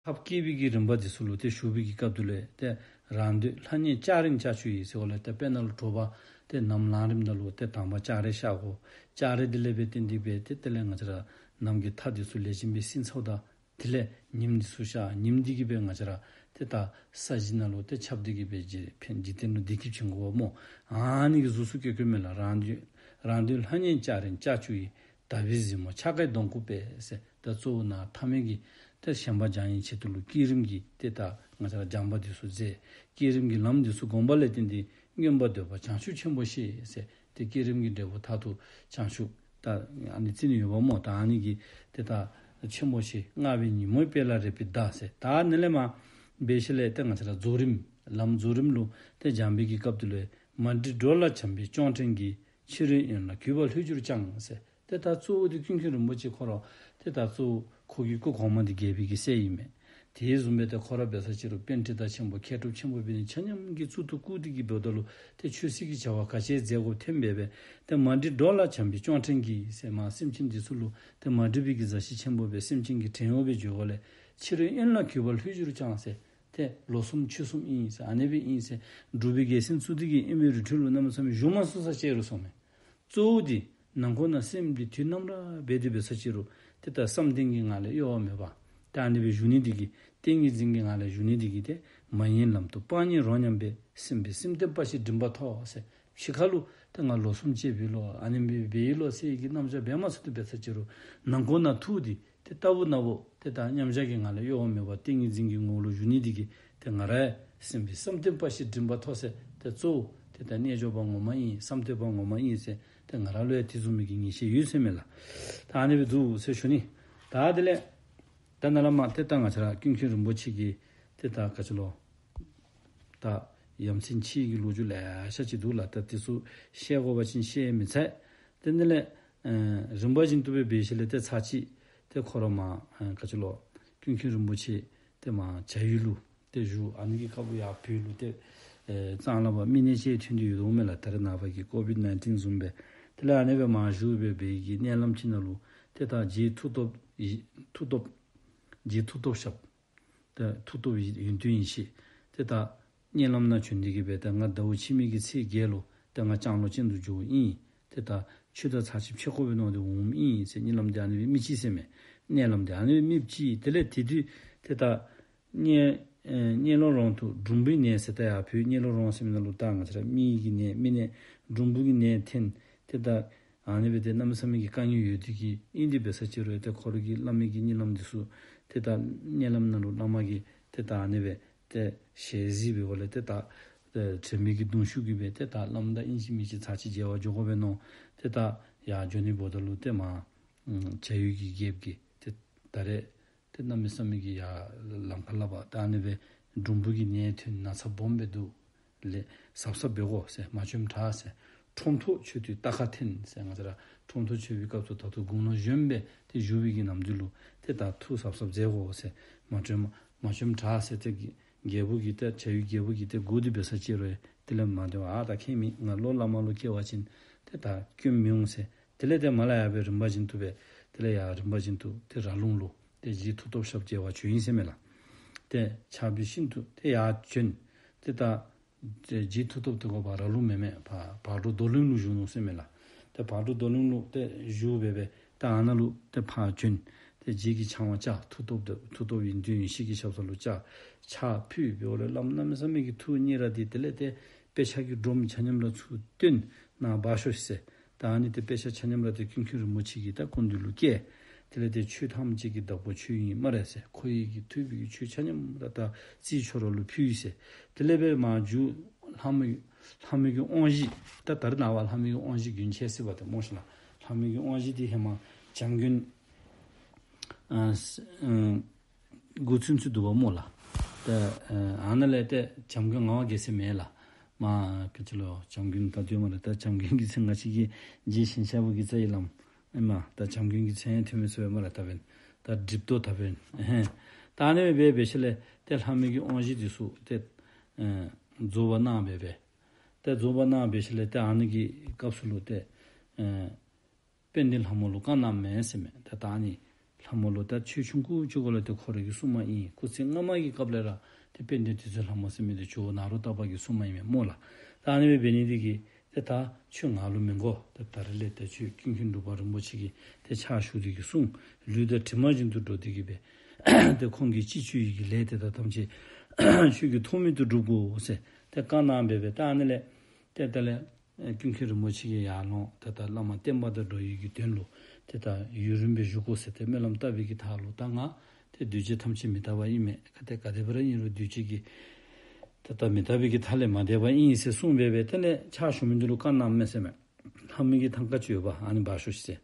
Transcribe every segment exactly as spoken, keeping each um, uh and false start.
ཐབས་བསྐྱེད་པའི་གི་རིམ་པ་འདི་ཚུ་ལུ་ཏེ་ཞུགས་པའི་གི་སྐབས་དེ་ལུ་ཏེ་རང་འདོད་ལྷ་མཉེས་ལྕགས་རིང་ལྕགས་ཀྱུ་ཡིས་ཟེར་བ་ལས་ཏེ་དཔེར་ན་ལུ་དྲོ་པ་ཏེ་ནམ་ལངས་རནམ་ད་ལུ་ཏེ་དང་པ་ལྕགས་རི་ཤར་དགོ། ལྕགས་རི་དེ་ལས་འབད་དེ་འདི་འབད་ཏེ་དེ་ལས་ང་བཅས་ར་ནམ་གྱི་མཐའ་འདི་ཚུ་ལེགས་ཤོམ་སྦེ་བསྲིངས་ཚརཝ་ད་དེ་ལས་ཉིམ་འདི་ཚུ་ཤར། ཉིམ་འདི་གིས་འབད་ང་བཅས་ར་ཏེ་ད་ས་གཞི་ནང་ལུ་ཏེ་ཁྱབ་སྟེ་གིས་འབད་འཇིག་ཕན་འཇིག་རྟེན་ལུ་བདེ་སྐྱིད་བྱིན་དགོཔ་སྨོ། ཨ་ནི་གི་གཟུགས་སུ་བཀོད་བཀོདཔ་མས་ལགས། རང་འདོད་རང་འདོད་ལྷ་མཉེས་ལྕགས་རིང་ལྕགས་ཀྱུ་ཡིས། དག་པའི་གཟིགས་མོ་འཆར་ཀའི་གདོང་ཁུག་པས་ཟེར། ད་གཙོ་བོ་ནཱ་ཐ་མལ་གྱི་ཏེ་ཞེན་པ་སྦྱང་ནིའི་ཆེད་དུ་ལུ་བསྐྱེད་རིམ་གྱི་ཏེ་ད་ང་བཅས་ར་སྦྱངས་པ་འདི་ཚུ་མཛད། བསྐྱེད་རིམ་གྱི་ལམ་འདི་ཚུ་བསྒོམ་པ་ལས་བརྟེན་ཏེ་མངོན་པར་འདོད་པ་བྱང་ཆུབ་ཆེན་པོ་ཞེས་ཟེར། ཏེ་བསྐྱེད་རིམ་གྱི་འབྲས་བུ་མཐར་ཐུག་བྱང་ཆུབ་ད་ཨ་ནི་བརྩི་ནི་ཡོདཔ་སྨོ། ད་ཨ་ནི་གི་ཏེ་ད་ཆེན་པོ་ཞེས། བསྔགས་པའི་ཉིན་མོའི་དཔལ་ལ་རེག་པའི་བརྡ་ཟེར། ད་ཨ་ནི་ལས་མར་འབད་ཞིནམ་ལས་ཏེ་ང་བཅས་ར་རྫོགས་རིམ་ལམ་རྫོགས་རིམ་ལུ་ཏེ་སྦྱངས་པའི་གི་སྐབས་དེ་ལུ་མ་འདྲིས་འགྲོ་ལ་བྱམས་པའི་སྐྱོང་བྲན་གྱིས། ཕྱི་རོལ་དབེན་ལ་གུས་པ་ལྷོད་གྱུར་ཀྱང་ཟེར། ཏེ་ད་གཙོ་བོ་འདི་ཀུན་མཁྱེན་རིན་པོ་ཆེ་ཁོ་ར་ཏེ་ད་གཙོ་བོ་ཁོ་གི་སྐུ་གོང་མ་འདི་རྒྱལ་པོའི་གི་སྲས་ཨིན་མས། དེ་བཟུམ་སྦེ་ཏེ་ཁོ་ར་འབད་ས་ཅིག་རུང་པཎྜི་ཏ་ཆེན་པོ་མཁས་གྲུབ་ཆེན་པོ་འབད་ནི་ཆ་མཉམ་གྱིས་གཙུག་ཏུ་བཀུར་ཏེ་གིས་འབདཝ་ད་ལུ་ཏེ་ཆོས་སྲིད་ཀྱི་བྱ་བ་ག་ཅི་མཛད་དགོཔ་ཐོནམ་འབད་སྦེ་ཏེ་མ་འདྲིས་འགྲོ་ལ་བྱམས་པའི་སྐྱོང་བྲན་གྱིས་ཟེར། མར་སེམས་ཅན་འདི་ཚུ་ལུ་ཏེ་མ་འདྲིས་པའི་གི་མཛའ་བཤེས་ཆེན་པོ་སྦེ་སེམས་ཅན་གྱི་བྲན་གཡོག་སྦེ་འགྱོ་དགོཔ་ལས་ཕྱི་རོལ་དབེན་ལ་གུས་པ་ལྷོད་གྱུར་ཀྱང་ཟེར། ཏེ་ལོ་གསུམ་ཕྱོགས་གསུམ་ཨིན་ཟེར། ཨ་ནི་སྦེ་ཨིན་ཟེར། འབྲུག་པའི་རྒྱལ་མཚན་བཙུགས་ཏེ་གིས་དབེན་པའི་རི་ཁྲོད་ལུ་གནམ་མེད་ས་མེད་བཞུགས་མ་ཚུགས་ས་ཅིག་རུང་སོང་མས། གཙོ་བོ་འདི་ནང་ཁོག་ནང་སེམས་འདི་དུས་ནམ་ར་འབད་དེ་འབད་ས་ཅིག་རུང་ཏེ་ད་བསམ་གཏན་གྱི་ངང་ལས་གཡོ་བ་མེད་པར་ཏེ་ཨ་ནི་སྦེ་བཞུགས་ནི་འདི་གིས་ཏིང་ངེ་འཛིན་གྱི་ངང་ལས་བཞུགས་ནི་འདི་གིས་ཏེ་མ་ཡེངས་ལམ་དུ་སྤང་གཉེན་རོ་མཉམ་པས། སེམས་པའི་སེམས་རྟེན་དཔའ་ཞིང་སྒྲིམ་པ་ཐོབ་ཟེར། ཕྱི་ཁ་ལུ་ཏེ་ང་ལོ་གསུམ་བཅད་པའི་ལོ་ཨ་ནི་སྦེ་འབད་ཡི་ལོ་ཟེར་གྱི་རྣམ་གཞག་འབད་མ་ཚུགས་ཏེ་འབད་ས་ཅིག་རུང་ནང་ཁོག་ནང་ཐུགས་འདི་ཏེ་རྟག་བུ་ན་བུ་ཏེ་ད་མཉམ་བཞག་གི་ངང་ལས་གཡོ་བ་མེད་པར་ཏིང་ངེ་འཛིན་གྱི་ངོ་བོ་ལུ་བཞུགས་ནི་འདི་གིས་ཏེ་ང་རའི་སེམས་པའི་བསམ་གཏན་དཔའ་ཞིང་སྒྲིམ་པ་ཐོབ་ཟེར། ཏེ་གཙོ་བོ་ཏེ་ད་རྣལ་འབྱོར་པ་ངོ་མ་ཨིན། བསམ་གཏན་པ་ངོ་མ་ཨིན་ཟེར། ཏེ་ང་ར་ལུ་ཡང་དེ་བཟུམ་མའི་གི་ངེས་ཤེས་ཡོད་ཟེར་མས་ལགས། ད་ཨ་ནི་སྦེ་འདུག་ཟེར་ཞུ་ནི། ད་དེ་ལས་ད་ནཱ་ལས་མར་ཏེ་ད་ང་བཅས་ར་ཀུན་མཁྱེན་རིན་པོ་ཆེ་གི་ཏེ་ད་ག་ཅི་ལོ། ད་ཡ་མཚན་ཆེ་གི་ལོ་རྒྱུས་ལེ་ཤ་ཅིག་འདུག་ལགས། ད་དེ་ཚུ་བཤད་དགོ་པ་ཅིན་བཤད་མི་ཚར། ཏེ་དེ་ལས་ཨེ་རིམ་པ་བཞིན་དུ་སྦེ་འབད་ཞིནམ་ལས་ཏེ་ཚར་གཅིག་ཏེ་ཁོ་ར་མར་ཨེ་ག་ཅི་ལོ་ཀུན་མཁྱེན་རིན་པོ་ཆེ་ཏེ་མར་བྱ་ཡུལ་ལུ་ཏེ་བཞུགས། ཨ་ནི་གི་སྐབས་ལུ་ཡར་བོད་ལུ་ཏེ་ཨེ་གཙང་ལ་བ་མི་ནད་ཅིག་ཐོན་ཏེ་ཡོདཔ་མས་ལགས། ད་རེས་ནངས་པ་གི་ཀོ་བིཌ་ནའིན་ཊིན་བཟུམ་སྦེ། དེ་ལས་ཨ་ནི་སྦེ་མར་བཞུགས་སྦེ་འབད་བའི་གི་མནལ་ལམ་ཅིག་ནང་ལུ་ཏེ་ད་རྗེ་མཐུ་སྟོབས་ཡི་མཐུ་སྟོབས་རྗེ་མཐུ་སྟོབས་ཞབས་ཏེ་མཐུ་སྟོབས་ཡོན་ཏན་ཡེ་ཤེས་ཏེ་ད་མནལ་ལམ་ནང་བྱོན་ཏེ་གིས་སྦེ་ད་ང་ཟླཝ་ཕྱི་མའི་གི་ཚེས་བརྒྱད་ལུ་ད་ང་ལྕང་ལོ་ཅན་དུ་འགྱོཝ་ཨིན། ཏེ་ད་ཁྱོད་དང་ཚར་གཅིག་ཕྱད་དགོ་པས་མནོ་སྟེ་འོངམ་ཨིན་ཟེར། མནལ་ལམ་འདི་ཨ་ནི་སྦེ་རྨི་ཅི་ཟེར་མས། མནལ་ལམ་འདི་ཨ་ནི་སྦེ་རྨི་ཅི། དེ་ལས་དེ་དུས་ཏེ་ད་གཉལ་ཨེ་གཉལ་ལོ་རོང་དུ་འབྲུམ་བུའི་ནད་ཟེར། ད་ཡར་བོད་གཉལ་ལོ་རོང་ཟེར་མི་ནང་ལུ་ད་ང་བཅས་ར་མིའི་གི་ནད་མི་ནད་འབྲུམ་བུ་གི་ནད་ཐོན། ཏེ་ད་ཨ་ནི་སྦེ་ཏེ་གནམ་མེད་ས་མེད་ཀྱི་དཀའ་ངལ་ཡོད་དེ་གིས་ཨིན་དེ་འབད་ས་ཅིག་རུང་ཏེ་ཁོ་ར་གིས་བླ་མའི་གི་གཉིད་ལམ་འདི་ཚུ་ཏེ་ད་མནལ་ལམ་ནང་ལུ་བླ་མ་གིས་ཏེ་ད་ཨ་ནི་སྦེ་ཏེ་ཞལ་གཟིགས་འབདཝ་ལས་ཏེ་ད་ཨེ་དྲན་མེད་ཀྱི་གདུང་ཤུགས་ཀྱིས་སྦེ་ཏེ་ད་བླ་མ་དང་ཨིན་ཅི་མིན་ཅི་ཚར་གཅིག་མཇལ་བར་འགྱོ་དགོ་པས་མནོ། ཏེ་ད་ཡར་འགྱོ་ནི་འབདཝ་ད་ལུ་ཏེ་མར་ཨམ་བྱ་ཡུལ་གྱི་རྒྱལཔོ་གིས་ཏེ་ད་རེས་ཏེ་གནམ་མེད་ས་མེད་ཀྱི་ཡར་ལམ་ཁར་སླབ་པ་ད་ཨ་ནི་སྦེ་འབྲུམ་བུ་གི་ནད་ཐོན་ན་ཚ་སྦོམ་སྦེ་འདུག་ལགས། གཟབ་གཟབ་འབད་དགོ་ཟེར། མ་བྱོནམ་དྲག་ཟེར། ཁྲོམ་ཐོག་མཆོད་དུས་རྟ་ཁ་འཐེན་ཟེར། ང་བཅས་ར་ཁྲོམ་ཐོག་མཆོད་པའི་སྐབས་སུ་ད་ལྟོ་དགུང་ལོ་གཞོནམ་སྦེ་ཏེ་བཞུགས་པའི་གི་ནམ་དུས་ལུ་ཏེ་ད་ཐུགས་གཟབ་གཟབ་མཛད་དགོ་ཟེར། མ་བྱོནམ་མ་བྱོནམ་དྲག་ཟེར། ཏེ་རྒྱལ་པོ་གིས་ཏེ་བྱ་ཡུལ་རྒྱལ་པོ་གིས་ཏེ་སྒུག་སྟེ་འབད་ས་ཅིག་རུང་དེ་ལས་མ་སྡོད་པར་ཨ་ད་ཁྱད་མེད། ང་ལོ་བླ་མ་ལུ་སྐྱེ་བ་ཅིན་ཏེ་ད་སྐྱོན་མི་འོང་ཟེར། དེ་ལས་ཏེ་མར་ལས་ཡར་སྦེ་རིམ་པ་བཞིན་དུ་སྦེ་དེ་ལས་ཡར་རིམ་པ་བཞིན་དུ་ཏེ་ར་ལུང་ལུ་ཏེ་རྗེ་མཐུ་སྟོབས་ཞབས་མཇལ་བར་བྱོན་ཡི་ཟེར་མས་ལགས། ཏེ་ཆར་པའི་ཤིན་ཏུ་ཏེ་ཡར་བྱོན། ཏེ་ད་རྗེ་མཐུ་སྟོབས་དེ་གོ་བ་ར་ལུང་མེན་མས། བ་བག་དྲོ་རྡོར་གླིང་ལུ་བཞུགས་ནུག་ཟེར་མས་ལགས། ཏེ་བག་དྲོ་རྡོར་གླིང་ལུ་ཏེ་བཞུགས་སྦེ་སྦེ་ཏེ་ཨ་ནཱ་ལུ་ཏེ་ཕར་བྱོན། ཏེ་རྗེ་གི་ཕྱག་དབང་བཅར། མཐུ་སྟོབས་དེ་མཐུ་སྟོབས་ཡོན་ཏན་ཡེ་ཤེས་ཀྱི་ཞབས་ས་ལུ་བཅར། ཕྱག་ཕུལ་འབདཝ་ལས་བླ་མ་གནམ་མེད་ས་མེད་ཀྱི་ཐུགས་མཉེས་ར་ཏེ་དེ་ལས་ཏེ་དཔེ་ཆ་གི་སྒྲོམ་ཆ་མཉམ་ར་ཚུར་བཏོན་ནཱ་འབག་ཤོག་ཟེར། ད་ཨ་ནི་ཏེ་དཔེ་ཆ་ཆ་མཉམ་ར་ཏེ་ཀུན་མཁྱེན་རིན་པོ་ཆེ་གི་ད་སྐུ་མདུན་ལུ་བསྐྱལ། དེ་ལས་ཏེ་ཆོས་ཐམས་ཅད་ཀྱི་བདག་པོ་ཁྱོད་ཨིན་སྨ་རེ་ཟེར། ཁོ་ཡི་གི་ཐུབ་པའི་གི་ཆོས་ཆ་མཉམ་ར་ད་རྩིས་ཁྱོད་ར་ལུ་ཕུལ་ཡི་ཟེར། དེ་ལས་སྦེ་མར་མཇུག་ལྷ་མོ་ལྷ་མོ་གི་དབང་བཞི། ད་ད་རེས་ནངས་པ་ལྷ་མོ་གི་དབང་བཞི་རྒྱུན་ཆད་སོ་པ་ཏེ་སྨོ་ཤིག་ལགས། ལྷ་མོ་གི་དབང་བཞི་འདི་ཧེ་མ་བྱམས་མགོན་ཨ་ཨ་འགོ་ཚུན་ཚོད་འདུག་པ་སྨོ་ལགས། ཏེ་ཨ་ནཱ་ལས་ཏེ་བྱམས་མགོན་ངག་དབང་རྒྱལ་མཚན་མེན་ལགས། མར་ག་ཅི་ལོ་བྱམས་མགོན་ད་སྡོད་སྨ་རེ། ད་བྱམས་མགོན་གྱི་མཚན་ང་བཅས་ཀྱི་རྗེ་ཞིང་གཤེགས་པ་གི་རྩ་བའི་བླམ་ཨིན་མས། ད་བྱམས་མགོན་གྱི་མཚན་ཐོན་མི་ཚུ་ཡོད་སྨ་རེ། ད་འབདན་ད་སྒྲིབ་གཏོར་ད་འབདན་ཨེ་ཧེ། ད་ཨ་ནི་སྦེ་འབད་ཞིནམ་ལས་ཏེ་ལྷ་མོ་གི་དབང་བཞི་འདི་ཚུ་ཏེ་ཨེ་རྫོགས་པ་གནང་སྦེ་སྦེ། ཏེ་རྫོགས་པ་གནང་སྦེ་ཞིནམ་ལས་ཏེ་ཨ་ནི་གི་སྐབས་སུ་ལུ་ཏེ་ཨེ་དཔལ་ལྡན་ལྷ་མོ་ལུ་བཀའ་གནངམ་མས་ཟེར་མས། ཏེ་ད་ཨ་ནི་ ཐ་མ་ལུ་ད་ཆོས་ཆུང་ཀུ་ཅིག་གུ་ལུ་ཏེ་ཁོ་ར་གི་སྲུང་མ་ཨིན། སྐུ་ཚེ་སྔ་མ་གི་སྐབས་ལས་ར་ཏེ་དཔལ་ལྡན་དུད་སོལ་ལྷ་མོ་ཟེར་མི་འདི་ཇོ་བོ་ནཱ་རོ་ཏ་པ་གི་སྲུང་མ་ཨིན་མས་སྨོ་ལགས། ད་ཨ་ནི་སྦེ་འབད་ནི་འདི་གིས་ཏེ་ད་ཁྱོད་ང་ལུ་མི་དགོ། ཏེ་ད་རེས་ལས་ཏེ་ཁྱོད་ཀུན་མཁྱེན་འབྲུག་པ་རིན་པོ་ཆེ་གི་ཏེ་ཕྱག་ཞུ་སྟེ་གིས་སྲུང་། ལུས་དང་གྲིབ་མ་བཞིན་དུ་འགྲོགས་ཏེ་གིས་སྦེ་ཏེ་ཁོང་གིས་ཅི་བཅོལ་ཡི་གི་ལས་དེ་དག་ཐམས་ཅད་ཁྱོད་ཀྱིས་ཐོགས་མེད་དུ་སྒྲུབ་དགོ་ཟེར་ཏེ་བཀའ་གནང་སྦེ་སྦེ་ད་ཨ་ནི་ལས་ཏེ་དེ་ལས་ཨེ་ཀུན་མཁྱེན་རིན་པོ་ཆེ་གིས་ཡར་ལོང་ཏེ་ད་བླ་མ་བསྟན་པ་དང་འགྲོགས་ཡི་གི་དོན་ལུ་ཏེ་ད་ཡུན་རིངམོ་སྦེ་བཞུགས་དགོ་ཟེར་ཏེ་སྨོན་ལམ་བཏབ་པའི་གི་མཐའ་ལུ་ད་ང་ཏེ་འདུས་བྱས་ཐམས་ཅད་མི་རྟག་པ་ཨིན་མས། ག་ཏེ་ག་དེ་སྦེ་ར་ཨིན་རུང་འདུས་བྱས་ཀྱི་ཏེ་ད་མི་རྟག་པའི་གི་མཐའ་ལས་མ་འདས་པ་ཨིན་ཟེར་གསུངས་སྦེ་སྦེ་དེ་ལས་ཕྱག་ཞུ་མི་འདི་ལུ་བཀའ་གནངམ་མས་ཟེར་མས། ལྷ་མོའི་གི་ཐང་ཀ་ཅིག་ཡོདཔ་ཨ་ནི་འབག་ཤོག་ཤིག་ཟེར།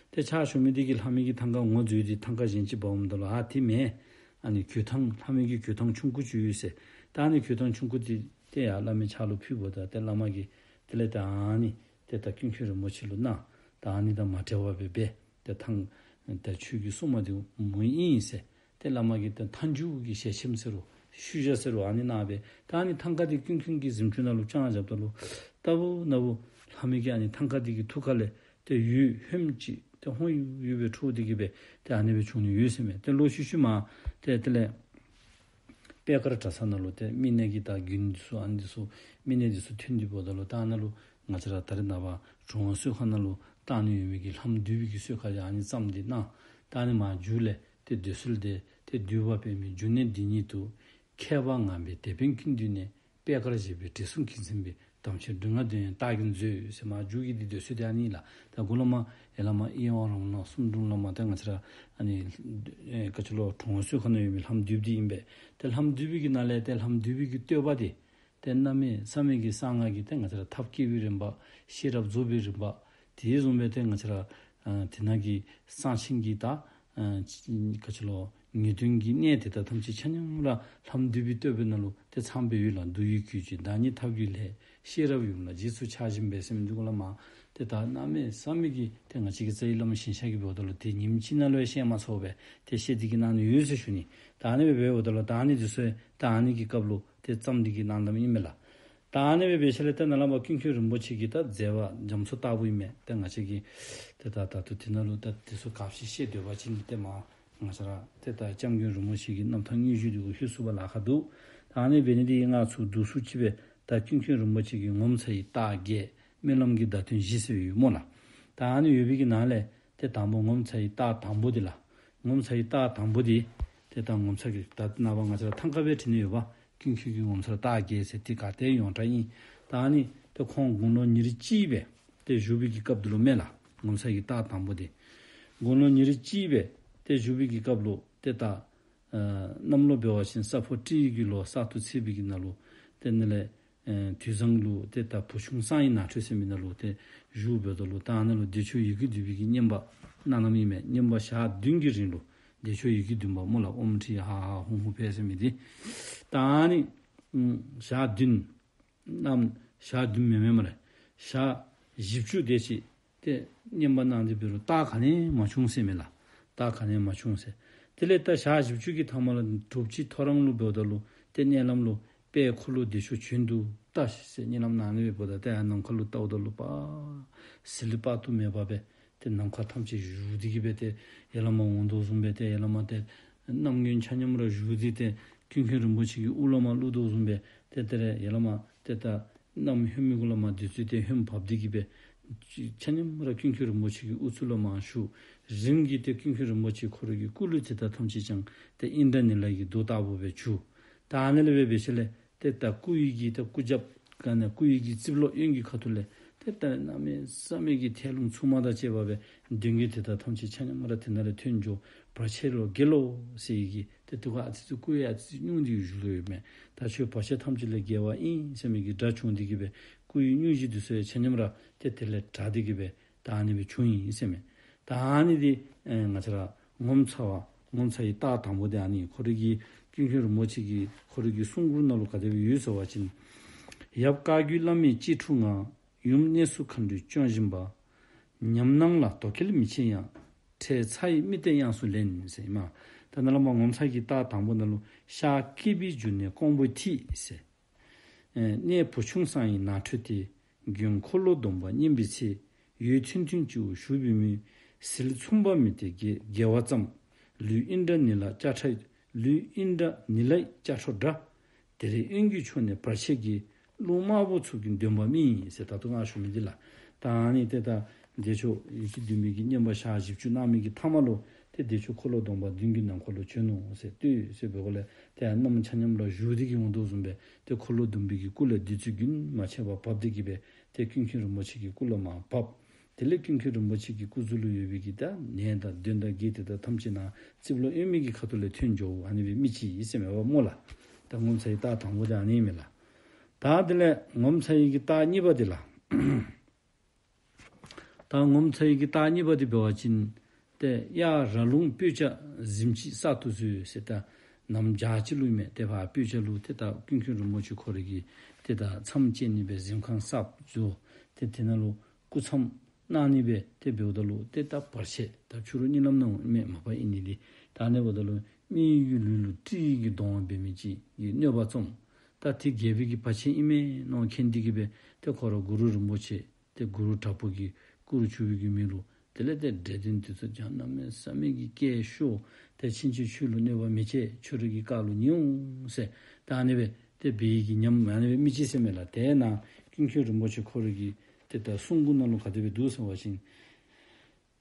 ཏེ་ཕྱག་ཞུ་མི་འདི་གིས་ལྷ་མོའི་གི་ཐང་ཀ་ངོ་འཛོལ་ཏེ་ཐང་ཀ་གཞན་ཅིག་འབག་འོངམ་ད་ལུ་ཨ་འདི་མེན། ཨ་ནི་གོས་ཐང་ལྷ་མོའི་གི་གོས་ཐང་ཆུང་ཀུ་ཅིག་ཡོད་ཟེར། ད་ཨ་ནི་གོས་ཐང་ཆུང་ཀུ་འདི་ཏེ་ཡར་བླ་མའི་ཕྱག་ལུ་ཕུལཝ་ད་ཏེ་བླ་མ་གིས་དེ་ལས་ད་ཨ་ནི་ཏེ་ད་ཀུན་མཁྱེན་རིན་པོ་ཆེ་ལུ་གནང་། ད་ཨ་ནི་དང་མ་བྲལ་བར་སྦེ་སྦེ་ཏེ་ཐང་ཏེ་ཁྱོད་ཀྱི་སྲུང་མ་འདི་མོ་ཨིན་ཟེར། ཏེ་བླ་མ་གིས་ཏེ་མཐའ་མཇུག་གི་ཞལ་ཆེམས་ཟེར་རུང་ཤུལ་བཞག་ཟེར་རུང་ཨ་ནི་གནང་སྦེ་ད་ཨ་ནི་ཐང་ཀ་འདི་ཀུན་མཁྱེན་གྱི་གཟིམ་ཅུང་ནང་ལུ་བཅང་བཞགཔ་ད་ལུ་ལྟ་བུ་ན་བུ་ལྷ་མོ་གི་ཨ་ནི་ཐང་ཀ་འདི་གི་ཐུགས་ཀ་ལས་ཏེ་འོད་ཧོནམ་ཅིག་ཏེ་ཧོན་ཡུག་ཡུག་སྦེ་འཕྲོ་སྟེ་གིས་སྦེ་ཏེ་ཨ་ནི་སྦེ་བྱུང་ནི་ཡོད་ཟེར་མས། ཏེ་ལོག་ཤུལ་ཤུལ་མ་ཏེ་དེ་ལས་པད་དཀར་གྲྭ་ཚང་ནང་ལུ་ཏེ་མི་ནད་ཀྱི་ད་རྒྱུན་འདི་ཚུ་ཨ་ནི་འདི་ཚུ་མི་ནད་འདི་ཚུ་ཐོན་ཏེ་འབདཝ་ད་ལུ་ད་ཨ་ནཱ་ལུ་ང་བཅས་ར་ད་རེས་ནངས་པ་གྲོང་གསོལ་ཁང་ནང་ལུ་བཏང་ནི་ཡོད་མི་གི་ལྷམ་བསྡུས་པའི་གི་གསོལ་ཁ་ཨ་ནི་བརྩམས་ཏེ་གནང་། ད་ཨ་ནི་མར་མཇུག་ལས་ཏེ་འདོད་གསོལ་འདི་ཏེ་འདུས་པ་པདྨའི་འབྱུང་གནས་འདི་ཉིད་དུ། མཁས་པ་ངང་པའི་དེད་དཔོན་ཀུན་འདུས་ནས། པད་དཀར་བཞད་པའི་དྲི་བསུང་གིས་མཚན་པའི། དམ་ཆོས་སྒྲུབ་ངག་འདོན་ཡང་རྟགས་ཀྱིས་མཛོད་ཟེར་མར་མཇུག་གི་འདི་འདོད་གསོལ་འདི་ཨ་ནི་ལགས། ད་འགོ་ལས་མར་ཡར་ལས་མར་ཨི་ཝང་རང་ལུགས་གསུང་འབུམ་ལས་མར་ད་ང་བཅས་ར་ཨ་ནི་ཨེ་ག་ཅི་ལོ་གྲོང་གསོལ་ཁང་ནང་ཡོད་མི་ལྷམ་བསྡུས་འདི་ཨིན་པས། ཏེ་ལྷམ་བསྡུས་པའི་གི་ནང་ལས་ཏེ་ལྷམ་བསྡུས་པའི་གི་བསྟོད་པ་འདི་ཏེ་གནམ་མེད་ས་མེད་ཀྱི་གསང་སྔགས་ཀྱི་ཏེ་ང་བཅས་ར་ཐབས་བསྐྱེད་པའི་རིམ་པ་ཤེས་རབ་རྫོགས་པའི་རིམ་པ་དེ་བཟུམ་སྦེ་ཏེ་ང་བཅས་ར་ཨ་དེ་ནང་གི་གསང་ཆེན་གྱི་ད་ཨ་ག་ཅི་ལོ་ངེས་དོན་གྱི་གནད་དེ་དག་ཐམས་ཅད་ཆ་མཉམ་ར་ལྷམ་བསྡུས་པའི་བསྟོད་པའི་ནང་ལུ་ཏེ་ཚང་སྦེ་ཡོད་ལགས། མདོ་ཡི་རྒྱུད་ཀྱི་བདག་ཉིད་ཐབས་ཀྱི་ལྷས། ཤེས་རབ་ཡུམ་ལ་རྗེས་སུ་ཆགས་བཞིན་པས་ཟེར་མི་འདི་གུ་ལས་མར་ཏེ་ད་གནམ་མེད་ས་མེད་ཀྱི་ཏེ་ང་བཅས་ཀྱི་རྩ་བའི་བླ་མ་ཞིང་གཤེགས་ཀྱིས་འབདཝ་ད་ལུ་ཏེ་ཉིནམ་གཅིག་ནང་ལུ་ཡང་བཤད་མ་ཚུགས་པས། ཏེ་བཤད་དེ་གིས་གནང་ནི་ཡོད་ཟེར་ཞུ་ནི། ད་ཨ་ནི་སྦེ་འབདཝ་ད་ལུ་ད་ཨ་ནི་འདི་ཚུ་ད་ཨ་ནི་གི་སྐབས་ལུ་ཏེ་བརྩམས་ཏེ་གིས་གནང་གནངམ་ཨིན་མས་ལགས། ད་ཨ་ནི་སྦེ་འབད་ཞིནམ་ལས་ཏེ་ནཱ་ལས་མར་ཀུན་མཁྱེན་རིན་པོ་ཆེ་གི་ད་མཛད་པ་རྒྱ་མཚོ་ལྟ་བུ་ཨིན་མས། ཏེ་ང་བཅས་ཀྱིས་ཏེ་ད་ད་ལྟོ་དེ་ནང་ལུ་ད་དེ་ཚུ་ག་ཅི་བཤད་སྡོད་པ་ཅིན་ཏེ་མར་ང་བཅས་ར་ཏེ་ད་སྐྱབས་མགོན་རིན་པོ་ཆེ་གི་རྣམ་ཐར་དངོས་གཞི་འདི་གུ་ལྷོད་ཚུགས་པར་ལཱ་ཁག་འདུག། ད་ཨ་ནི་འབད་ནི་འདི་གིས་ང་ཚུ་བསྡུ་ཚུགས་ཅི་སྦེ་ད་ཀུན་མཁྱེན་རིན་པོ་ཆེ་གི་ངོ་མཚར་བའི་རྟགས་བརྒྱད། སྨོན་ལམ་གྱི་བརྡ་དོན་བཞི་ཟེར་ཡོད་སྨོ་ལགས། ད་ཨ་ནི་ཡོད་པའི་གི་ནང་ལས་ཏེ་དང་པོ་ངོ་མཚར་བའི་རྟགས་དང་པོ་འདི་ལགས། ངོ་མཚར་བའི་རྟགས་དང་པོ་འདི་ཏེ་ད་ངོ་མཚར་གྱི་ད་ནངས་པ་ང་བཅས་ར་ཐང་ཀ་སྦེ་བྲིས་ནི་ཡོདཔ། ཀུན་མཁྱེན་གྱི་ངོ་མཚར་རྟགས་བརྒྱད་ཟེར་ཏེ་ག་ཏེ་ཡོངས་གྲགས་ཨིན། ད་ཨ་ནི་ཏེ་ཁོང་དགུང་ལོ་ཉེར་གཅིག་སྦེ་ཏེ་བཞུགས་པའི་གི་སྐབས་འདི་ལུ་མས་ལགས། ངོ་མཚར་གྱི་རྟགས་དང་པོ་འདི་དགུང་ལོ་ཉེར་གཅིག་སྦེ་ཏེ་བཞུགས་པའི་གི་སྐབས་ལུ་ཏེ་ད་ཨ་གནམ་ལོ་འབད་བ་ཅིན་ས་ཕོ་སྤྲེལ་གྱི་ལོ་གསར་དུ་ཚེས་པའི་གི་ནང་ལུ་ཏེ་ཨ་ནི་ལས་ཨེ་དུས་བཟང་ལུ་ཏེ་ད་བུ་ཆུང་གསང་བའི་ནགས་ཁྲོད་ཟེར་མི་ནང་ལུ་ཏེ་བཞུགསཔ་ད་ལུ་ད་ཨ་ནཱ་ལུ་བདེ་མཆོག་ཡི་གེ་བསྡུས་པའི་གི་བསྙེན་པ་གནང་གནངམ་ཨིན་མས། བསྙེན་པ་ཞག་བདུན་གྱི་རིང་ལུ་བདེ་མཆོག་ཡི་གེ་བསྡུས་པ་སྨོ་ལགས། ཨོཾ་ཧྲཱིཿཧ་ཧ་ཧཱུྃ་ཧཱུྃ་ཕཊ་ཟེར་མི་འདི། ད་ཨ་ནི་ཨམ་ཞག་བདུན་ནམ་ཞག་བདུན་མེན་མེན་སྨ་རེ། ཞག་བཞི་བཅུ་དེ་ཅིག་ཏེ་བསྙེན་པ་གནང་སྟེ་འབད་རུང་རྟགས་ག་ནི་ཡང་མ་བྱུང་ཟེར་མས་ལགས། རྟགས་ག་ནི་ཡང་མ་བྱུང་ཟེར། དེ་ལས་ད་ཞག་བཞི་བཅུ་གི་མཐའ་མ་ལུ་དྲོ་པ་ཅིག་ཐོ་རངས་ལུ་འབདཝ་ད་ལུ་ཏེ་མནལ་ལམ་ལུ་དཔལ་འཁོར་ལོ་བདེ་མཆོག་བྱོན་འདུག་ལྟ་ཟེར་མནལ་ལམ་ནང་ལུ་འབདཝ་ད་ཏེ་ཡར་ནམ་མཁའ་ལུ་བལྟཝ་ད་ལུ་པ་ཟིལ་དཔག་ཏུ་མེད་པ་སྦེ་ཏེ་ནམ་མཁའ་ཐམས་ཅད་བཞུགས་ཏེ་གིས་སྦེ་ཏེ་ཡར་ལས་མར་འོང་དོ་བཟུམ་སྦེ་ཏེ་ཡར་ལས་མར་ཏེ་གནམ་དགུང་ཆ་མཉམ་ར་བཞུགས་ཏེ་ཏེ་ཀུན་མཁྱེན་རིན་པོ་ཆེ་གི་དབུ་ལུ་མར་བླུག་དོ་བཟུམ་སྦེ་ཏེ་དེ་ལས་ཡར་ལས་མར་ཏེ་ད་གནམ་ཧོནམ་གུ་ལས་མར་བདུད་རྩི་ཏེ་ཧོནམ་བབས་ཏེ་གིས་སྦེ་ཆ་མཉམ་ར་ཀུན་མཁྱེན་རིན་པོ་ཆེ་གི་དབུ་གཙུག་ལུ་མར་བཞུགས། རིམ་གྱིས་ཏེ་ཀུན་མཁྱེན་རིན་པོ་ཆེ་ཁོ་རའི་གི་སྐུ་ལུས་དེ་དག་ཐམས་ཅད་ཀྱང་ཏེ་ཨིནྡྲ་ནཱི་ལ་གི་རྡོ་ལྟ་བུ་སྦེ་གྱུར། ད་ཨ་ནི་ལས་འབད་འབད་ཞིནམ་ལས་ཏེ་ད་སྐུ་ཡི་གི་ད་སྐུ་རྒྱབ་ག་ནི་སྐུ་ཡི་གི་རྩིབ་ལོགས་གཡོན་གྱི་ཁ་ཐུག་ལས་ཏེ་ད་གནམ་མེད་ས་མེད་ཀྱི་ཐལ་རླུང་འཚུབ་མ་དང་བཅས་པ་སྦེ་གདོན་བགེགས་དེ་དག་ཐམས་ཅད་ཆ་མཉམ་ར་དེ་ནང་ལས་ཐོན་འགྱོ། བར་ཆད་ལོ་བགེགས་ལོ་ཟེར་བའི་གི་ཏེ་དེ་ཁར་ཨ་ཙི་ཙི་སྐུ་ཡང་ཨ་ཙི་ཙི་སྙུང་སྟེ་བཞུགས་ཡོདཔ་མས། ད་ཁྱོད་བར་ཆད་ཐམས་ཅད་ལས་རྒྱལ་བ་ཨིན་ཟེར་མི་གི་སྒྲ་བྱུང་སྟེ་གིས་སྦེ་སྐུ་ཡི་སྙུང་གཞི་འདི་ཚུ་ཡང་ཆ་མཉམ་ར་ཏེ་དེ་ལས་དྲག་སྟེ་གིས་སྦེ་ད་ཨ་ནི་སྦེ་བྱུང་ཡི་ཟེར་མས། ད་ཨ་ནི་འདི་ཨེ་ང་བཅས་ར་ངོ་མཚར་བ་ངོ་མཚར་བའི་རྟགས་དང་པོ་འདི་ཨ་ནི་ཁོ་རའི་གི་ཀུན་མཁྱེན་རིན་པོ་ཆེ་གི་ཁོ་རའི་གི་གསུང་མགུར་ནང་ལུ་ག་དེ་སྦེ་ཡོད་ཟེར་བ་ཅིན། ཡབ་བཀའ་བརྒྱུད་བླ་མའི་གཅེས་ཕྲུག་ང་། ཡུམ་གནས་སུ་མཁའ་འགྲོས་སྐྱོང་བཞིན་པ། ཉམས་སྣང་ལ་དོ་གལ་མི་ཆེ་ཡང་། འཕྲལ་ཚ་ཡི་རྨི་ལྟས་དབྱངས་སུ་ལེན་ཟེར་མས། ད་ནཱ་ལས་མར་ངོ་མཚར་གྱི་རྟགས་དང་པོ་ནང་ལུ་ཤར་སྐྱིད་པའི་འབྱུང་གནས་ཀོང་པོའི་མཐིལ་ཟེར། ཨེ་གནས་བུ་ཆུང་གསང་བའི་ནགས་ཁྲོད་དེ། མགོན་འཁོར་ལོ་སྡོམ་པ་བསྙེན་པའི་ཚེ། འོད་ཐུང་ཐུང་སྤྱི་བོར་ཞུགས་པའི་མུན། ཟིལ་མཚུངས་པ་མི་སྟེར་དགེ་དགེ་བ་ཙམ། ལུས་ཨིནྡྲ་ནཱི་ལ་ལྕགས་ཁྲ། ལུས་ཨིནྡྲ་ནཱི་ལའི་ལྕགས་ཁྲ་འདྲ། དེ་རིང་དབོན་གྱི་ཕྱོགས་ནས་བར་ཆད་ཀྱིས། རླུང་དམར་པོ་ཚུགས་ཀྱིན་འདོན་པ་རྨིས། ཟེར་ད་ལྟོ་ང་ཞུ་མི་འདི་ལགས། ད་ཨ་ནི་ཏེ་ད་བདེ་མཆོག་ཡེ་ཤེས་ལྡན་མའི་གི་བསྙེན་པ་ཞག་བཞི་བཅུ་གནང་མི་གི་ཐ་མ་ལུ་ཏེ་བདེ་མཆོག་འཁོར་ལོ་སྡོམ་པ་མདུན་གྱི་ནམ་མཁའ་ལུ་བྱོན་ནུག་ཟེར། ལྟོས་ཟེར་བའི་སྒོ་ལས་ཏེ་གནམ་ཆ་མཉམ་ར་བཞུགས་ཏེ་གི་འོང་དོ་བཟུམ་སྦེ་ཏེ་འཁོར་ལོ་སྡོམ་པའི་གི་སྐུ་ལས་བདུད་རྩི་རྒྱུན་མ་ཆད་པར་བབས་ཏེ་གི་སྦེ་ཏེ་ཀུན་མཁྱེན་རིན་པོ་ཆེ་གི་སྐུ་ལས་མར་བབས། དེ་ལས་ཀུན་མཁྱེན་རིན་པོ་ཆེ་གི་སྐུ་གཟུགས་ལུ་ཡོད་པའི་གི་ད་ནད་དང་གདོན་དང་བགེགས་དེ་དག་ཐམས་ཅད་ནཱ་རྩིབས་ལོག་གཡོན་མའི་གི་ཁ་ཐུག་ལས་ཐོན་འགྱོ། ཨ་ནི་སྦེ་རྨིས་ཅི་ཨིན་ཟེར་མས་པ་སྨོ་ལགས། ད་ངོ་མཚར་བའི་རྟགས་དང་པོ་དེ་ཨ་ནི་ཨིན་མས་ལགས། ད་དེ་ལས་ངོ་མཚར་བའི་གི་རྟགས་གཉིས་པ་དེ་ལགས། ད་ངོ་མཚར་བའི་གི་རྟགས་གཉིས་པ་དེ་འབད་བ་ཅིན་ཏེ་གཡའ་ར་ལུང་སྤོས་སྐྱ་གཟིམ་ཅིང་གསར་དུ་བཟོས་ཟེར། ད་གནམ་བྱཱར་ཅིག་ལུ་ཨིན་མས། ཏེ་ཕར་སྤོས་སྐྱ་ལུ་ཏེ་ད་ཀུན་མཁྱེན་རིན་པོ་ཆེ་ཁོ་རའི་གི་ཏེ་ད་མཚམས་བཅད་ནི་སྦེ་གཟིམ་ཁང་གསར་བཟོ། ཏེ་དེ་ནང་ལུ་སྐུ་མཚམས་གནང་ནི་སྦེ་ཏེ་འབདཝ་ད་ལུ་ཏེ་ད་བར་ཆད་ད་ཕྱི་རུ་གཉིད་ལམ་ནང་མེད་མ་པ་ཨིན་ནི་འདི། ད་ཨ་ནི་འབདཝ་ད་ལུ་མི་གི་ལུས་ལུ་སྤྲེའུ་གི་གདོང་འབད་མི་ཅིག་གིས་གནོད་པ་བརྩམས། ད་དེ་རྒྱལ་པོའི་གི་བར་ཆད་ཨིན་མས་མནོ་མཁྱེན་ཏེ་གི་སྦེ་ཏེ་ཁོ་ར་གུ་རུ་རིན་པོ་ཆེ་ཏེ་གུ་རུ་དྲག་པོ་གི་སྐུ་རུ་གྱུར་པའི་གི་མི་ལུ་དེ་ལས་ཏེ་འདྲེ་གདོན་དེ་ཚུ་ཀྱང་གནམ་མེད་ས་མེད་ཀྱི་སྐད་ཤོར། ཏེ་ཕྱིན་ཆད་ཁྱོད་ལུ་གནོད་པ་མི་བྱེད། ཁྱོད་རའི་གི་བཀའ་ལུ་ཉན་འོང་ཟེར། ད་ཨ་ནི་སྦེ་ཏེ་འབད་བའི་གི་ཉམས་ཨ་ནི་སྦེ་རྨིས་ཅི་ཟེར་མས་ལགས། དེ་ནང་ཀུན་མཁྱེན་རིན་པོ་ཆེ་ཁོ་རའི་གི་ཏེ་ད་གསུང་མགུར་ནང་ལུ་ག་དེ་སྦེ་འདུག་ཟེར་བ་ཅིན།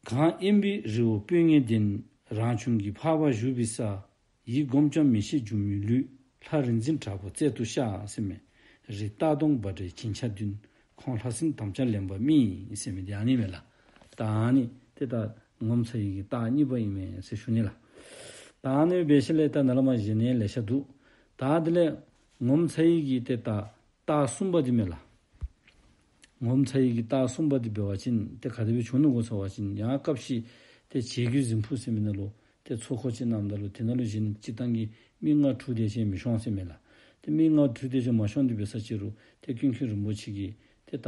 གངས་དབེན་པའི་རི་བོ་སྤོས་ངད་ལྡན། རང་བྱུང་གི་འཕགས་པ་བཞུགས་པའི་ས། ཡིད་སྒོམ་ཀྱང་མི་ཤེས་སྒྱུ་མའི་ལུས། ལྷ་རིག་འཛིན་དྲག་པོ་རྩལ་དུ་ཤར་ཟེར་མས། རི་རྟ་གདོང་འབའ་སྒྲའི་བྱིན་ཆགས་བདུན། ཁོང་ལྷ་སྲིན་དམ་བཅའ་ལེན་པ་རྨིས་ཟེར་མི་འདི་ཨ་ནི་མས་ལགས། ད་ཨ་ནི་ཏེ་ད་ངོ་མཚར་བའི་གི་རྟགས་གཉིས་པ་ཨིན་མས་ཟེར་ཞུ་ནི་ལགས། ད་ཨ་ནི་སྦེ་ཞིནམ་ལས་ད་ནཱ་ལས་མར་བཞེངས་ནི་ལེ་ཤ་འདུག། ད་དེ་ལས་ངོ་མཚར་བའི་གི་ཏེ་ད་རྟགས་གསུམ་པ་འདི་མས་ལགས། ངོ་མཚར་བའི་གི་རྟགས་གསུམ་པ་འདི་འབད་བ་ཅིན་ཏེ་ག་དེ་སྦེ་བྱུང་ནུག་གོ་ཟེར་བ་ཅིན་ཡང་སྐབས་ཤིག་ཏེ་བྱེ་རྒོད་གཟིམ་ཕུག་ཟེར་མི་ནང་ལུ་ཏེ་ཚོགས་འཁོར་ཅིག་གནངམ་ད་ལུ་དེ་ནང་ལུ་གཞན་སྤྱིར་བཏང་གི་མི་ལྔ་དྲུག་དེ་ཅིག་མི་ཤོང་ཟེར་མས་ལགས། ཏེ་མི་ལྔ་དྲུག་དེ་ཅིག་མ་ཤོང་སྟེ་འབད་ས་ཅིག་རུང་ཏེ་ཀུན་མཁྱེན་རིན་པོ་ཆེ་གིས་ཏེ་ད་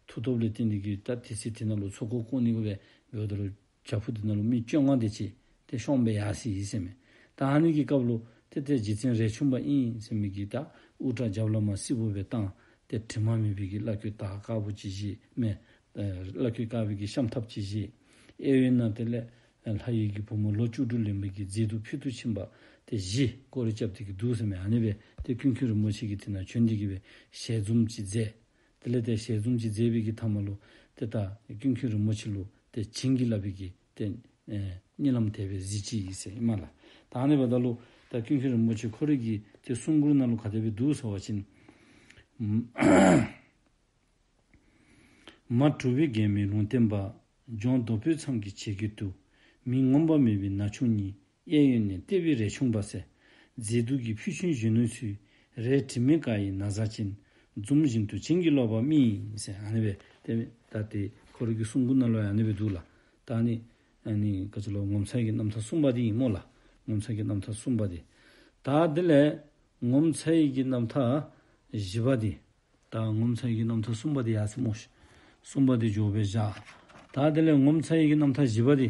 མཐུ་སྟོབས་ལས་བརྟེན་ཏེ་གི་ད་དེ་ཚེ་དེ་ནང་ལུ་ཚོགས་འཁོར་བསྐོར་ནི་གུ་སྦེ་འབདཝ་ད་ལུ་བྱག་ཕུག་དེ་ནང་ལུ་མི་བཅོ་ལྔ་དེ་ཅིག་ཏེ་ཤོང་སྦེ་ཡར་སོ་ཡི་ཟེར་མས། ད་ཨ་ནི་གི་སྐབས་ལུ་ཏེ་ཏེ་རྗེ་བཙུན་རས་ཆུང་པ་ཨིན་ཟེར་མི་གིས་ད་དབུ་སྐྲ་རྒྱབ་ལས་མར་སེར་པོ་སྦེ་བཏང་། ཏེ་དྲི་མ་མེད་པའི་གི་བླ་གོས་དར་དཀར་པོ་ཅིག་བཞེས་མས། ཨེ་བླ་གོས་དཀར་པོའི་གི་ཤམ་ཐབས་ཅིག་བཞེས། གཡས་གཡོན་ན་དེ་ལས་ཨེ་ལྷ་ཡི་གི་བུ་མོ་ལོ་བཅུ་དྲུག་ལོན་པའི་གི་མཛེས་སྡུག་ཕུལ་དུ་ཕྱིན་པ་ཏེ་བཞི་སྐོར་ར་རྐྱབ་སྟེ་གི་འདུག་ཟེར་མས། ཨ་ནི་སྦེ་ཏེ་ཀུན་མཁྱེན་རིན་པོ་ཆེ་གིས་དེ་ནང་བྱོན་ཏེ་གི་སྦེ་ཞལ་འཛུམ་ཅིག་མཛད། དེ་ལས་ཏེ་ཞལ་འཛུམ་ཅིག་མཛད་པའི་གི་མཐའ་མ་ལུ་ཏེ་ད་ཀུན་མཁྱེན་རིན་པོ་ཆེ་ལུ་ཏེ་བྱིན་གྱིས་བརླབས་པའི་གི་ཏེ་ཨེ་གཉིད་ལམ་དེ་སྦེ་གཟིགས་ཅི་ཨིན་ཟེར་ཨིན་མས་ལགས། ད་ཨ་ནི་འབདཝ་ད་ལུ་ད་ཀུན་མཁྱེན་རིན་པོ་ཆེ་ཁོ་རའི་གི་ཏེ་གསུང་མགུར་ནང་ལུ་ག་དེ་སྦེ་འདུག་ཟེར་བ་ཅིན། མ་གྲུབ་པའི་རྒྱལ་མོས་ལུང་བསྟན་པ། ལྗོངས་རྡོ་པོའི་མཚམས་ཀྱི་བྱེ་རྒོད་དུ། མི་ངོམས་པ་མེད་པའི་ན་ཆུང་གཉིས། གཡས་གཡོན་ནས་བལྟས་པའི་རས་ཆུང་པ་ཟེར། མཛེས་སྡུག་གི་ཕུལ་ཆུང་གཞོན་ནུ་ཚུལ། རས་དྲི་མེད་དཀར་ཡི་ན་བཟའ་ཅན། འཛུམ་བཞིན་དུ་བྱིན་གྱིས་རློབ་པ་རྨིས་ཟེར། ཨ་ནི་སྦེ་ཏེ་ད་ཏེ་ཁོ་རའི་གི་གསུང་མགུར་ནང་ལུ་ཡང་ཨ་ནི་སྦེ་འདུག་ལགས། ད་ཨ་ནི་ཨ་ནི་ག་ཅི་ལོ་ངོ་མཚར་གྱི་རྣམ་ཐར་གསུམ་པ་འདི་ཨིན་སྨོ་ལགས། ངོ་མཚར་གྱི་རྣམ་ཐར་གསུམ་པ་འདི། ད་དེ་ལས་ངོ་མཚར་གྱི་རྣམ་ཐར་བཞི་པ་འདི། ད་ངོ་མཚར་གྱི་རྣམ་ཐར་གསུམ་པ་འདི་ཡར་སོ་སྨོ་ཤིག། གསུམ་པ་འདི་མཇུག་སྦེ་བཞག། ད་དེ་ལས་ངོ་མཚར་གྱི་རྣམ་ཐར་བཞི་པ་འདི་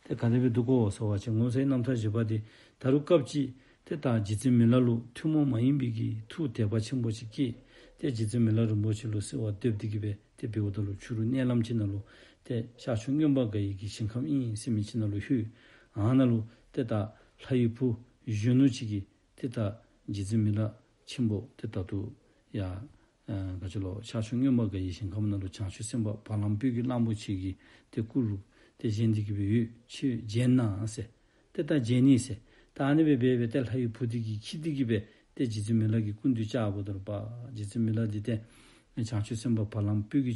ཏེ་ག་དེ་སྦེ་འདུག་གོ་ཟེར་བ་ཅིན། ངོ་མཚར་གྱི་རྣམ་ཐར་བཞི་པ་འདི་ད་རུང་སྐབས་ཅིག་ཏེ་ད་རྗེ་བཙུན་མི་ལ་ལུ་ཐུན་མོང་མ་ཡིན་པའི་གི་ཐུགས་དད་པ་ཆེན་པོ་ཅིག་སྐྱེས། ཏེ་རྗེ་བཙུན་མི་ལ་རིན་པོ་ཆེ་ལུ་གསོལ་བ་འདེབས་ཏེ་གི་སྦེ་ཏེ་འབདཝ་ད་ལུ་ཕྱི་རུ་མནལ་ལམ་ཅིག་ནང་ལུ་ཏེ་ཤར་ཕྱོགས་མངོན་པར་དགའ་བའི་གི་ཞིང་ཁམས་ཨིན་ཟེར་མི་ཅིག་ནང་ལུ་ལྷོད། ཨ་ནཱ་ལུ་ཏེ་ད་ལྷ་ཡི་བུ་གཞོན་ནུ་ཅིག་གིས་ཏེ་ད་རྗེ་བཙུན་མི་ལ་ཆེན་པོ་ཏེ་ད་ལྟོ་ཡ་ཨ་ག་ཅི་ལོ་ཤར་ཕྱོགས་མངོན་པར་དགའ་བའི་ཞིང་ཁམས་ནང་ལུ་བྱང་ཆུབ་སེམས་དཔའ་བ་ལང་སྤོས་ཀྱི་གླང་པོ་ཆེ་གི་ཏེ་སྐུ་རུ་ཏེ་བཞེངས་ཏེ་གི་སྦེ་ཡོད། ཁྱོད་མཇལ་ན་ཟེར། ཏེ་ད་མཇལ་ནི་ཟེར། ད་ཨ་ནི་སྦེ་འབད་སྦེ་ཏེ་ལྷ་ཡི་བུ་འདི་གིས་འཁྱིད་དེ་གི་སྦེ་ཏེ་རྗེ་བཙུན་མི་ལ་གི་སྐུ་མདུན་བཅརཝ་ད་ལུ་པ་རྗེ་བཙུན་མི་ལ་འདི་ཏེ་བྱང་ཆུབ་སེམས་དཔའ་བ་ལང་སྤོས་ཀྱི་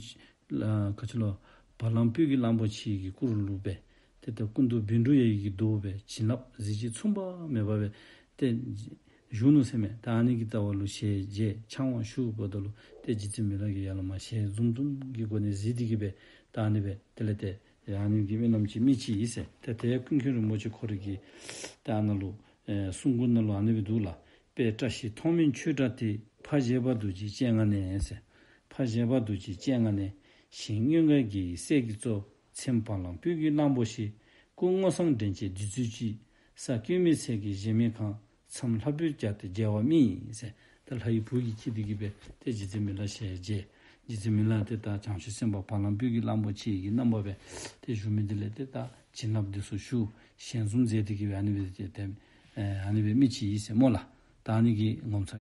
ལ་ག་ཅི་ལོ་བ་ལང་སྤོས་ཀྱི་གླང་པོ་ཆེ་གི་སྐུ་རུ་ལུ་སྦེ་ཏེ་ད་སྐུ་མདོག་བཻ་ཌཱུརྱ་ཡི་གི་མདོག་སྦེ་བྱིན་རླབས་གཟི་བརྗིད་མཚུངས་པ་མེད་པ་སྦེ་ཏེ་བཞུགས་ནུག་ཟེར་མས། ད་ཨ་ནི་གི་ལྟ་བ་ལུ་ཞལ་མཇལ་ཕྱག་དབང་ཞུཝ་ད་ལུ་ཏེ་རྗེ་བཙུན་མི་ལ་གིས་ཡར་ལས་མར་ཞལ་འཛུམ་འཛུམ་གྱི་སྒོ་ནས་གཟིགས་ཏེ་གི་སྦེ་ད་ཨ་ནི་སྦེ་དེ་ལས་ཏེ་ཨ་ནི་གི་རྨི་ལམ་ཅིག་རྨིས་ཅི་ཨིན་ཟེར། ཏེ་ཏེ་ཀུན་མཁྱེན་རིན་པོ་ཆེ་ཁོ་རའི་གི་ཏེ་ཨ་ནཱ་ལུ་ཨེ་གསུང་མགུར་ནང་ལུ་ཨ་ནི་སྦེ་འདུག་ལགས། དཔལ་བཀྲ་ཤིས་མཐོང་སྨོན་ཆོས་སྒྲ་དེ། ཕ་བཞད་པ་རྡོ་རྗེའི་སྤྱན་སྔ་ནས་ཟེར། ཕ་བཞད་པ་རྡོ་རྗེའི་སྤྱན་སྔ་ནས། ཞིང་མངོན་དགའ་དགེ་ཡི་སྲས་ཀྱི་གཙོ། མཚན་བ་ལང་སྤོས་ཀྱི་གླང་པོ་ཆེ། སྐུ་སྔོ་བསངས་འདྲེན་བྱེད་བདུད་རྩིའི་བཅུད། ས་སྐྱོན་མེད་ཚལ་གྱི་གཞལ་མེད་ཁང་། མཚམས་ལྷ་བུས་བསྐྱལ་ཏེ་མཇལ་བ་རྨིས་ཟེར། ད་ལྷ་ཡི་བུ་གིས་འཁྱིད་དེ་གི་སྦེ་ཏེ་རྗེ་བཙུན་མི་ལ་ཞལ་མཇལ། རྗེ་བཙུན་མི་ལ་ཏེ་ད་བྱང་ཆུབ་སེམས་དཔའ་བ་ལང་སྤོས་ཀྱི་གླང་པོ་ཆེ་གི་རྣམ་པ་སྦེ་ཏེ་བཞུགས་མི་འདི་ལས་ཏེ་ད་བྱིན་རླབས་འདི་ཚུ་ཞུ་ཞལ་འཛུམ་མཛད་དེ་གི་སྦེ་ཨ་ནི་སྦེ་ཏེ་ཏེ་ཨ་ནི་སྦེ་མི་ཅིག་ཡོད་ཟེར་སྨོ་ལགས། ད་ཨ་ནི་གི་ངོ་མཚར་